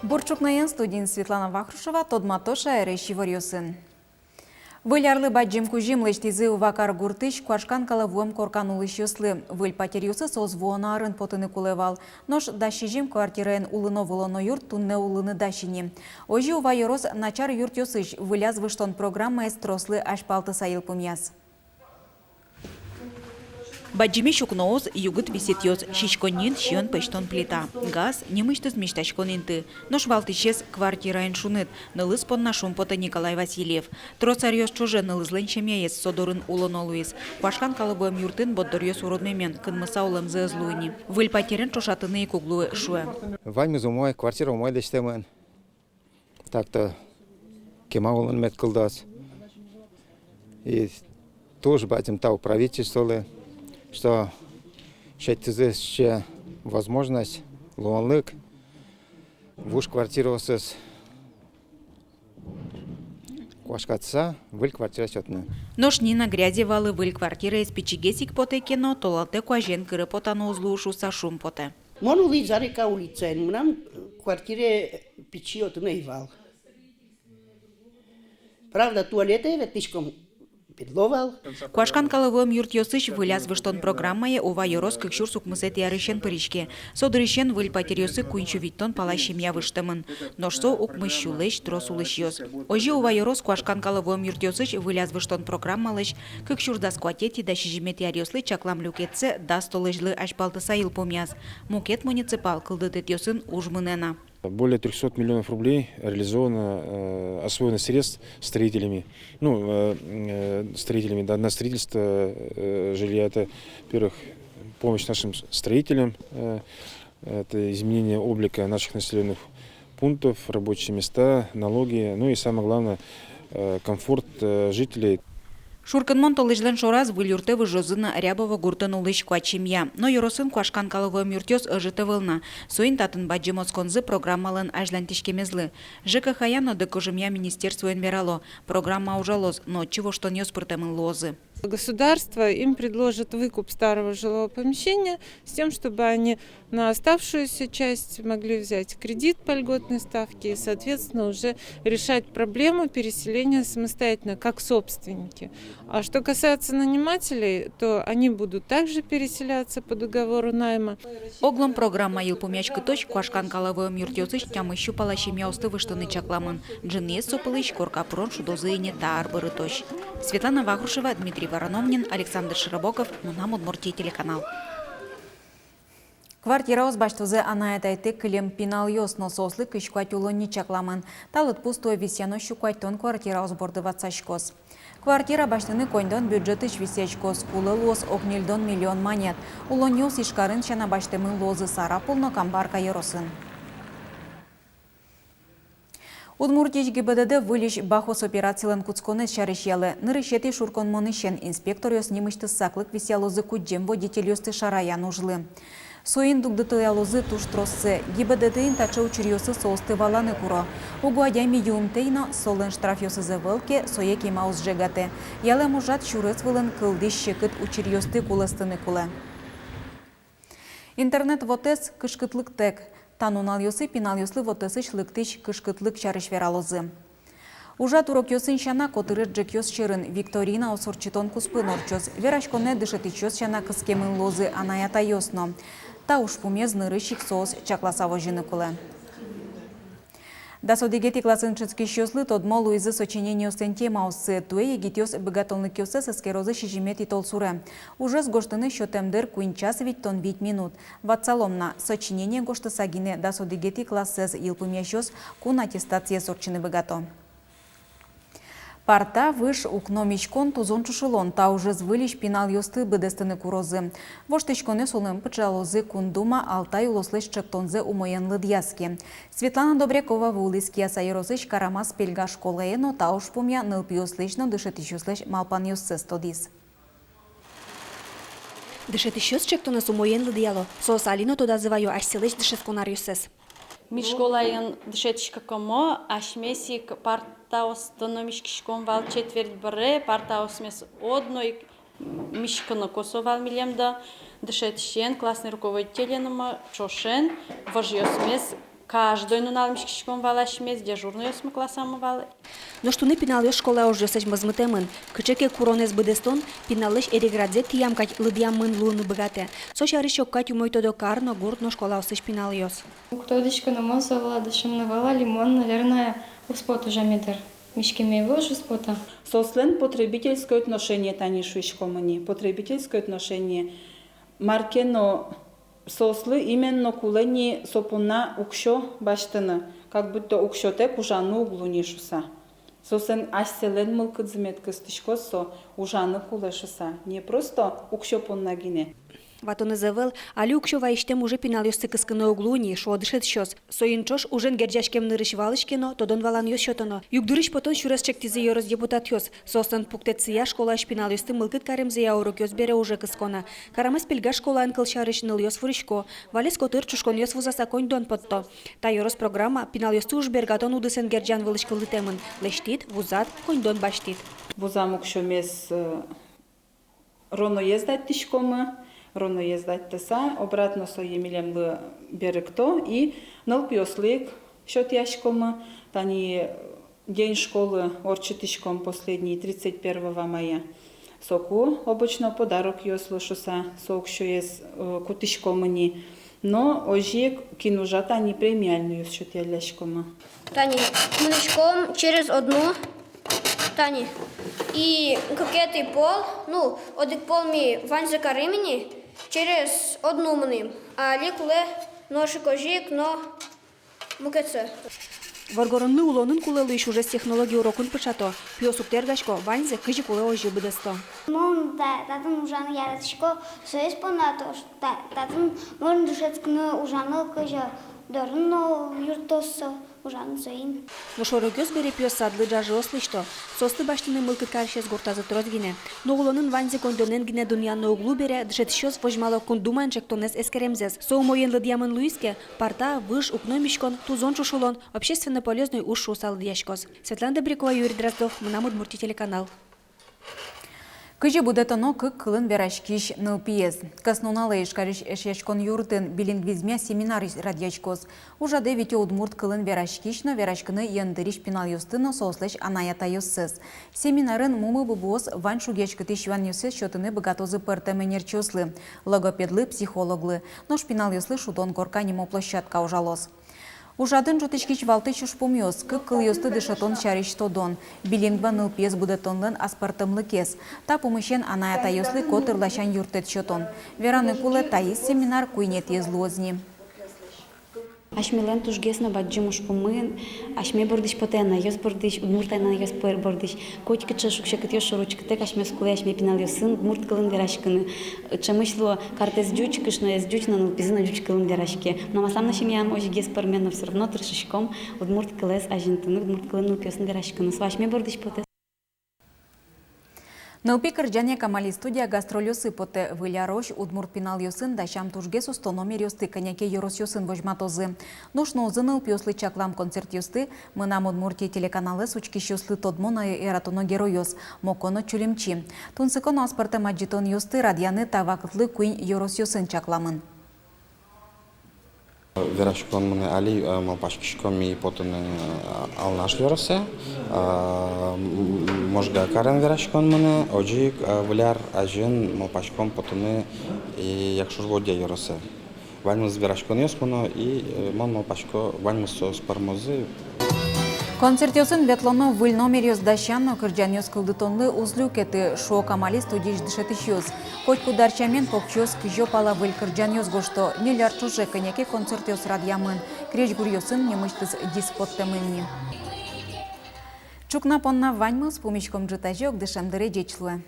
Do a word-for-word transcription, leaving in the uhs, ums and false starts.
Бур ӵукнаен, студиын Светлана Вахрушева. Тодмато шаерысь иворъёсын. Выль арлы бадӟым кузьым лэсьтӥзы Ува каргуртысь Куашкан калэ вуэм коркан улӥсьёслы. Выль патеръёсы соос вуоно арын потыны кулэ вал. Нош дас сизьым квартираен улыно-вылоно юрт туннэ улыны дась ини. Озьы Ува ёрос начар юртъёсысь выльяз выжтон программаез трослы азьпалтыса йылпумъяз. Бадӟымесь укноос, югыт висэтъёс, сиськонниын сиён пӧзьтон плита, газ, нимысьтыз мисьтаськон инты. Нош валтӥсез квартираын шуныт, нылыз понна шумпотэ Николай Васильев. Трос аръёс ӵоже нылызлэн семьяез со дорын улоно луиз. Куашкан калэ вуэм юртын борддоръёс уродмемен, кынмыса улэмзы ӧз луы ини. Выль патерен ӵошатыны ик уг луы, шуэ. Ваньмыз умой, квартира умой лэсьтэмын. Так-то кема улон мед кылдоз. И туж бадӟым тау правительстволы, что шедьтӥзы сыӵе возможность, луонлык вуж квартираосыз куашкатыса выль квартира сётыны. Нош Нина Грязевалы выль квартираез пичигес ик потэ ке но, толалтэ куазен кыре потано уз луы шуыса шумпотэ. Мон улӥ Зарека улицаын, мынам квартире пичи отын ӧй вал. Правда, туалетэ ветлӥськом, педло вал. Куашкан калэ вуэм юртъёсысь выльяз выжтон программае Ува ёрос кык сюрс укмысэтӥ арысен пыриське. Со дырысен выль патеръёсы куинь сю витьтон пала семья выжтэмын. Нош со укмыс сюлэсь трос улӥсьёс. Озьы Ува ёрос Куашкан калэ вуэм юртъёсысь выльяз выжтон программалэсь кык сюрс дас куатетӥ — дас сизьыметӥ аръёслы чаклам люкетсэ дас толэзьлы азьпалтыса йылпумъяз. Мукет муниципал кылдытэтъёсын уж мынэ на. Более трёхсот миллионов рублей реализовано, э, освоено средств строителями, ну, э, э, строителями, да, на строительство, э, жилья. Это, во-первых, помощь нашим с-, строителям, э, это изменение облика наших населённых пунктов, рабочие места, налоги, ну и самое главное, э, комфорт, э, жителей. Шуркынмон толэзьлэн шораз выль юртэ выжозы на Рябово гуртын улӥсь куать семья. Но ёросын Куашкан калэ вуэм юртъёс ӧжыт ӧвӧл на. Соин татын бадӟым осконзы программалэн азьланьтӥськемезлы. ЖКХ-я но ДКЖМ-я министерствоын верало: программа ужалоз, но отчы воштонъёс пыртэмын луозы. Государство им предложит выкуп старого жилого помещения с тем, чтобы они на оставшуюся часть могли взять кредит по льготной ставке и, соответственно, уже решать проблему переселения самостоятельно, как собственники. А что касается нанимателей, то они будут также переселяться по договору найма. Оглом программа йылпумъяськытозь Куашкан калэ вуэм юртъёсысь тямыс сю пала семьяосты выжтыны чакламын. Ӝыныез со пӧлысь корка пырон шудозы ини та ар бырытозь. Светлана Вахрушева, Дмитрий Вороновнин, Александр Широбоков, «Мынам Удмуртие» телеканал. Квартираос басьтозы анай-атайтэк кылем пиналъёс но соослы кызь куать улонни чакламын. Та лыдпус туэ висъяно сю куатьтон квартираос борды ватсаськоз. Квартира басьтыны коньдон бюджетысь висъяськоз, кулэ луоз ог ньыльдон миллион манет. Улонниос Ижкарын сяна басьтэмын луозы Сарапул но Камбарка ёросын. Удмуртиысь ГИБДД выльысь «Бахус» операцилэн кутсконэз сярысь ялэ. Нырысетӥ шуркынмонысен инспекторъёс нимысьтыз саклык висъялозы кудӟем водительёсты шараян ужлы. Соин дугдытылалозы туж троссэ. ГИБДД-ын таӵе учыръёсы соосты валаны куро. Уго адями юымтэ но, солэн штрафъёсыз ӧвӧл ке, сое кема уз жегатэ. Ялэм ужрад сюрес вылын кылдӥсь секыт учыръёсты кулэстыны кулэ. Интернет вотэс кышкытлыктэк. Та нуналъёсы пиналъёслы вотэсысь лыктӥсь кышкытлык сярысь вералозы. Ужрад урокъёсын сяна, котырес ӝӧкъёс сьӧрын викторинаос ортчытон куспын ортчоз. Вераськонэ дышетӥсьёс сяна кыскемын луозы анай-атайёс но. Та ужпумез нырысь ик соос чакласа возьыны кулэ. Дас одӥгетӥ классын дышетскисьёслы тодмо луизы сочинениослэн темаоссы. Туэ егитъёс быгатонлыкъёссэс эскерозы сизьыметӥ толсуре. Ужез гожтыны сётэм дыр куинь час витьтон вить минут. Ватсалом на, сочинение гожтыса гинэ дас одӥгетӥ классэз йылпумъясьёс кун аттестациез ортчыны быгато. Парта, выж, укно миськон, тузон ӵушылон — та ужез выльысь пиналъёсты быдэстыны курозы. Воштӥськонэ солэн пыӵалозы Кун Дума Алтай улослэсь ӵектонзэ умоен лыдъяз ке. Светлана Добрякова вуылӥз Кияса ёросысь Карамас-Пельга школае но та ужпумъя нылпиослэсь но дышетӥсьёслэсь малпанъёссэс тодӥз. Дышетӥсьёс ӵектонэз умоен лыдъяло. Соос али но тодазы ваё асьсэлэсь дышетскон аръёссэс. Ми школаын дышетӥськыкумы, асьмеос ик партаосты но миськиськом вал, четверть бере, партаосмес одно ик миськыны косо вал милемды. Дышетӥсен, классный руководителен но ӵошен вожъёсмес Каждой нунал миськиськом вал асьмеос, дежурнойёсмы классамы вал. Нош туннэ пиналъёс школа ужъёсысь мозмытэмын. Кыӵе ке куронэз быдэстон, пиналлэсь эриградзэ тӥям кадь лыдъямын луыны быгатэ. Со сярысь ог кадь умой тодо кар но, гурт но, школаосысь пиналъёс. Уг тодӥськы но, мон со вылады шимны вал али, мон, наверное, уз пот ужаме дыр. Миськеме ӧвӧл, уз пот-а. Соослэн потребительское отношение тани шуиськом ини. Потребительское отношение. Мар ке но соослы именно кулэ ни со понна уксё басьтыны, как будто уксётэк ужаны уг луы ни шуса. Соослэн асьсэлэн мылкыдзы мед кыстӥськоз со, ужаны кулэ шуса. Не просто уксё понна гинэ. Ватонэз ӧвӧл, али уксё вайисьтэм уже пиналъёсты кыскыны уг луы ни, шуо дышетӥсьёс. Соин ӵош ужен герӟаськем нырысь вал ке но, тодон-валанъёс сётоно. Югдурысь потон сюрес чектӥзы ёрос депутатъёс. Соослэн пуктэтсыя, школаысь пиналъёсты мылкыд каремзыя урокъёс бере уже кысконо. Карамас-Пельга школаын, кылсярысь, нылъёс вурисько. Валес котыр ӵушконъёс вузаса коньдон потто. Та ёрос программа пиналъёсты уж бергатон удысэн герӟан вылысь кылдытэмын. Лэсьтӥд, вузад, коньдон басьтӥд. Вузам уксёмес, э, роноез дадьтӥськомы, роноез дадьтыса, обратно сое милемлы берыкто и нылпиослы ик сётъяськомы. Тани День школы ортчытӥськом последний, тридцать первого мая. Соку обычно подарокъёс луо шуса, со уксёез, э, кутӥськом ини. Но озьы ик кин ужа, тани премиальнойёс сётъялляськомы. Тани мынӥськом через одну, тани. И кыкетӥ пол, ну, одӥг пол ми ваньзэ карим ини, через одну мынӥм. А али кулэ нош ик озьы ик, но мукетсэ. Воргоронлы улонын кулэ луись ужез технология урокын пыӵато. Пиос уг тэргасько, ваньзэ кызьы кулэ, озьы быдэсто. Мон та-, татын ужаны яратӥсько, соиз понна то, что та-, татын можно дышетскыны ужаны, кызьы дорын но юрттоз со, ужаны соин. Нош урокъёс бере пиос садлы ӝажыос лэсьто. Соосты басьтыны мылкыд карисез гуртазы трос гинэ. Но улонын ваньзэ коньдонэн гинэ дунъяны уг луы бере, дышетӥсьёс возьмало Кун Думаен ӵектонэз эскеремзэс. Со умоен лыдъямын луиз ке, парта, выж, укно миськон, тузон ӵушылон, общественно полезной уж шуыса лыдъяськоз. Светлана Добрякова, Юрий Дроздов, «Мынам Удмуртие» телеканал. Кызьы будэтоно кык кылын вераськись нылпиез? Кӧснуналэ Ижкарысь Эшъяськон юртын билингвизмъя семинар радъяськоз. Ужрадэ витё удмурт кылын вераськись но вераськыны йӧн дырись пиналъёсты но соослэсь анай-атайёссэс. Семинарын мумы-бубыос вань шугъяськытӥсь юанъёссэс сётыны быгатозы пӧртэм ӧнерчиослы, логопедлы, психологлы. Нош пиналъёслы «Шудон корка» нимо площадка ужалоз. Ужрадын ӝутӥськись валтӥсь ужпумъёс: кык кылъёсты дышетон сярысь тодон, билингва нылпиез будэтонлэн аспӧртэмлыкез. Та пумысен анай-атайёслы котыр ласянь юрттэт сётон. Вераны кулэ, таиз семинар куинетӥез луоз ни. Асьмелэн тужгес но бадӟым ужпумы асьме бордысь потэ, анайёс бордысь, удмурт анайёс бор-, бордысь. Котькыӵе шуг-секытъёс шоры учкытэк, асьмеос кулэ асьме пиналъёсын удмурт кылын вераськыны. Ӵемысь луо, картэз ӟуч, кышноез ӟуч, но нылпизы но ӟуч кылын вераське. Мынам аслам но семьям озьыгес пӧрме, но всё равно тыршиськом удмурт кылэз азинтыны, удмурт кылын нылпиосын вераськыны. Со асьме бордысь потэ. Нылпи кырӟанъя «Камали» студия гастрольёсы потэ. Выль арозь удмурт пиналъёсын дасям тужгес усто номеръёсты кӧня ке ёросъёсын возьматозы. Нош нуозы нылпиослы чаклам концертъёсты «Мынам Удмуртие» телеканалэз учкисьёслы тодмо но яратоно геройёс Моко но Чулимчи. Тунсыко но аспӧртэм адӟытонъёсты радъяны та вакытлы куинь ёросъёсын чакламын. Вераськон мынэ али, э, малпаськиськом ми потыны, э, Алнаш ёросэ, э, м-, Можга карен вераськон мынэ, озьы ик, э, Выль ар азьын малпаськом потыны и Якшур-Бӧдья ёросэ. Ваньмыз вераськонъёс мыно, и, э, мон малпасько, ваньмыз соос пӧрмозы. Концертъёсын ветлоно выль номеръёс дасян но кырӟанъёс кылдытонлы уз люкеты, шуо «Камали» студиысь дышетӥсьёс. Котькуд ар сямен покчиос кызьы пала выль кырӟанъёс гожто. Ньыль ар ӵоже кӧня ке концертъёс радъямын. Крезьгуръёсын нимысьтыз диск поттэмын ни. Ӵукна понна ваньмыз. Пумиськом ӝытазе ик дышем дыре. Ӟеч луэ.